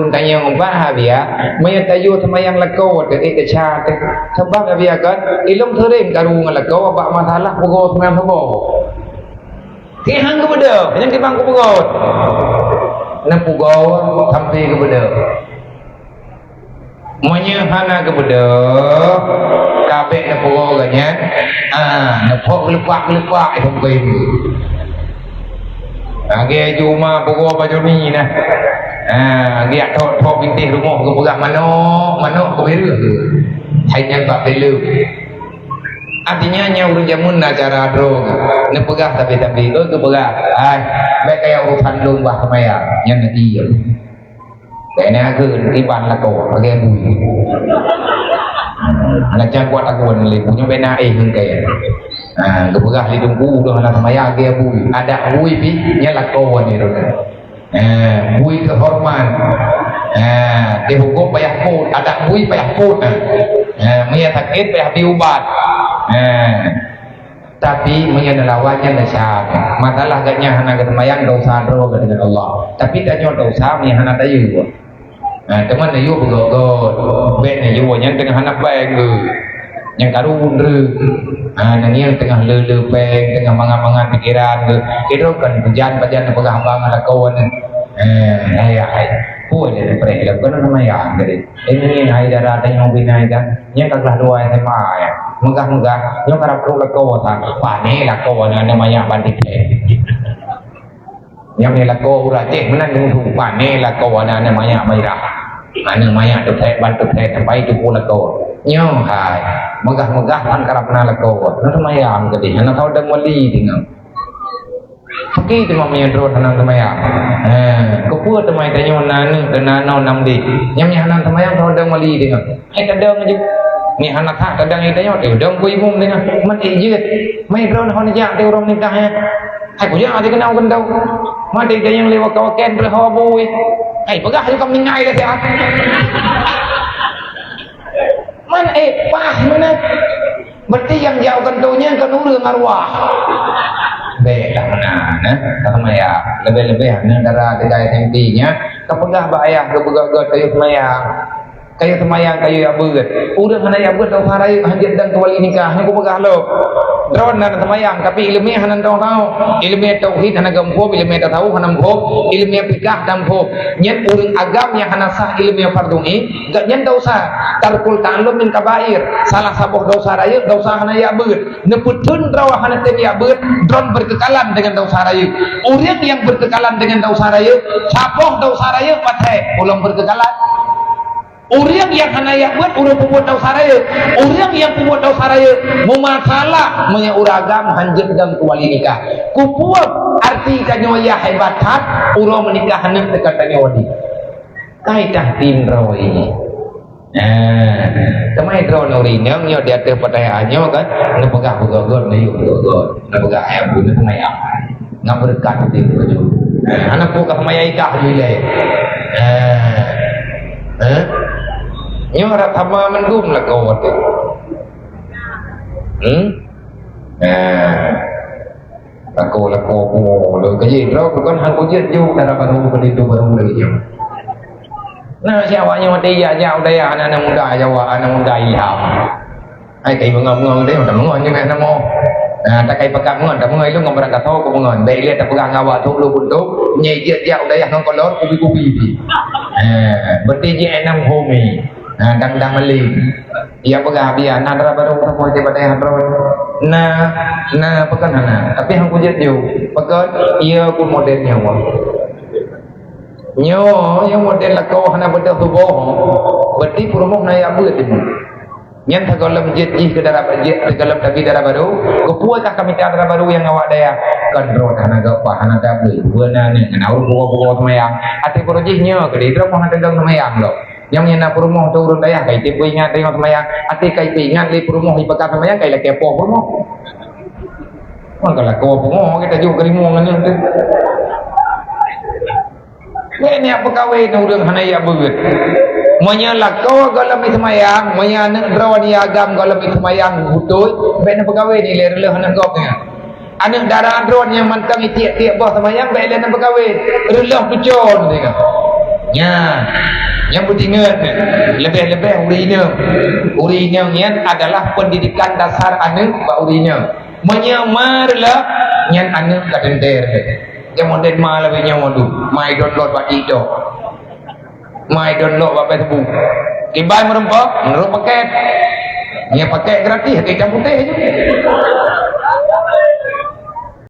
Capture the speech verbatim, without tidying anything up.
Tanyong bah Abiya, meunyoe tayue seumayang lakoe teuh, eh, desya teuh. Sabab Abiya kan, ilong seuring karu ngon lakoe bak masalah pugoe seumayang suboh. Keu han geubeudôh, nyang kibang kupugot. Neupugoe sampoe geubeudôh. Meunyoe hana geubeudôh, ka bèk neupugoe geuh nyan, ah, neuphok geulepak-geulepak, eh, sampoe. Lagèe juma pugoe bak Joni nah. Ah, geujak thok-thok bintéh rumoh geupeugah manok, manok keu beureuh geuh. Hai nyan bak filem. Artinya, nyan ureueng jameun na cara droe geuh. Neupeugah tapi-tapi, "Oi, geupeugah, ai, bèk kaya urusan lôn bah seumayang." Nyan na diem. Bèk na keu iban lakoe, lagèe bui. Hana cang kuat takon lé bui, nyoe bèk na éh ngon kèe. Ha, geupeugah lé teungku, "Ulôn hana seumayang," lagèe bui. Adak bui pih, nyan lakoe ni droe. Eh, bui teuhormat. Eh, teuhuköm payah phôn, adak bui payah phôn. Eh, meunyo sakét payah bri ubat. Eh, tapi meunyo neulawan nyan desya. Masalah geuh nyan hana geuseumayang, desya droe geuh deungon Allah. Tapi tanyoe desya meunyo hana tayue. Eh, teuma neuyue beugot-got. Bèk neuyue nyan teungoh hana péng geuh. Nyang karu undreuk. Ha, nyan nyang teungoh le-le péng, teungoh mangat-mangat pikeran geuh. Idroe kan beujan-beujan peugah abang lakoe nyan. Eh, hai, hai. Peue lé neupreh lom, kon seumayang tadi. Ini hai dara tanyong binai kan. Nyang ka kelas dua S M A ya. Meugah-meugah, nyoe karab trok lakoe sa. Pane lakoe nyan, nyan manyak ban tipéh. Nyang ni lakoe ureueng Aceh meunan, pane lakoe aneuk manyak mirah. Aneuk manyak teuthèk ban teuthèk sampai tupu lakoe. Nyoe hai, meugah-meugah ban karab na lakoe. Na seumayang keudeh, hana soe dong wali deungoe. Peuki teuma meunyoe droe hana seumayang. He, keupeue teuma tanyoe na aneuk, na noe, na meudeh. Nyang hana seumayang soe dong wali deungoe. Hai tadong ju. Ni hana that tadong, hai tanyoe tadong ku imum deungoe. Man ék jeuet. Mai droe hana jak teu ureueng nikah nyan. Hai kujak aja keunoe keunoe. Maté gayeng lé waka-wakan beureho bui. Hai peugah ju ka meuninggai dah siat. Man ék paih meunan. Berarti nyang jak u kantô nyan kon ureueng arwah. Bèk lah meunan, eh. Ka seumayang. Leubeh-leubeh aneuk dara tinggai S M P nyan, ka peugah bak ayah geupeugah-peugah kayue seumayang. Kayue seumayang, kayue jak beuet. Ureueng hana jak beuet, desya rayeuk, hanjeuet dong keu wali nikah. Nyoe kupeugah lom. Droeneuh na seumayang, tapi ileumèe hana tong tau. Ileumèe tauhid hana geuphom, ileumèe tasawuf hana muphom, ileumèe fikah hana muphom. Nyan ureueng agam nyang hana sah ileumèe fardhu ain, gobnyan desya. Tarkul ta'allum min kabair. Salah saboh desya rayeuk, desya hana jak beuet. Neupeutheun droe hana tem jak beuet, droeneuh beukeukalan deungon desya rayeuk. Ureueng nyang beukeukalan deungon desya rayeuk, saboh desya rayeuk pathèe, ulôn beukeukalan. Ureueng nyang hana jak beuet, ureueng peubuet desya rayeuk. Ureueng nyang peubuet desya rayeuk, meumasalah meunyoe ureueng agam hanjeuet dong keu wali nikah. Keupeue arti tanyoe yah hebat that, uroe meunikah aneuk teuka tanyoe wadi. Kai tahtindroe. Nah, teuma droeneuh ureueng inong nyoe di ateueh peutayaan nyoe kan, neupeugah beugot-got, neuyue beugot-got, neupeugah ayah bu neupeungayah. Ngon beureukat di baju. Nah, aneuk peue ka seumayang idah ju ilèe. Nah. Eh? Nyoe rab sama mandum lakoe teuh. Hmm? Nah. Lakoe-lakoe pungo le. Keujih droe bukan han kujeuet ju dara barô, keu linto barô lagèe nyoe. Nah, si awak nyoe watèe jak-jak u dayah, aneuk-aneuk muda Jawa, aneuk muda ilham. Hai kai beungoh-beungoh deh, udah beungoh nyoe meh namo. Nah, takai pakat beungoh, dah beungoh ilong ngon barang gasoe keu beungoh. Bèk ilèe tapeugah ngon awak, "Thok lôn pun thok, nyoe jeuet jak u dayah ngon kolor, kubi-kubi pih." Eh, berarti jih enam homi. Nah, dang-dang maling. Iya peugah, "Biya na dara barô saboh di batèe hadroe." Na, na, pakon hana. Tapi han kujeuet ju. Pakon, iya pun model nyoe. Nyoe, nyoe model lakoe hana beudôh tuboh. Berarti peurumoh na jak beuet nyoe. Nyan sigohlom jeuet jih keu dara, jeuet sigohlom tabi dara barô. Keupeue kah ka mita dara barô nyang awak dayah? Kon droe hana geupaih, hana tabi. Beuna nyoe, na ureueng bugoe-bugoe seumayang. Até peurumoh jih nyoe, keudeh droe hana tadong seumayang lom. Nyang nyan na peurumoh atau ureueng dayah, kai teuingat teuingat seumayang. Até kai teuingat lé peurumoh, ipeugah seumayang, kai lakèe poh peurumoh. Maka lakoe pungo, kita jok keurimong nyan teuh. Bèk neujak peukawen ureueng hana jak beuet. Meunyoe lakoe gohlom seumayang, meunyoe aneuk droe di agam gohlom seumayang beutôi, bèk neupeukawen ilèe, reuloh aneuk gob nyan. Aneuk dara droe nyang mantong itiek-tiek boh seumayang, bèk ilèe neupeukawen. Reuloh peucon nyan. Nyan, nyang peutinggai, leubeh-leubeh ureueng inong. Ureueng inong nyan adalah pendidikan dasar aneuk bak ureueng inong. Meunyoe ma reuloh, nyan aneuk ka teuntèe. Nyang model ma lagèe nyoe dum, ma i-download bak TikTok. Ma i-download bak Facebook. Kiban meureumpok, meunurot paket. Nyang paket gratis, hitam putéh je.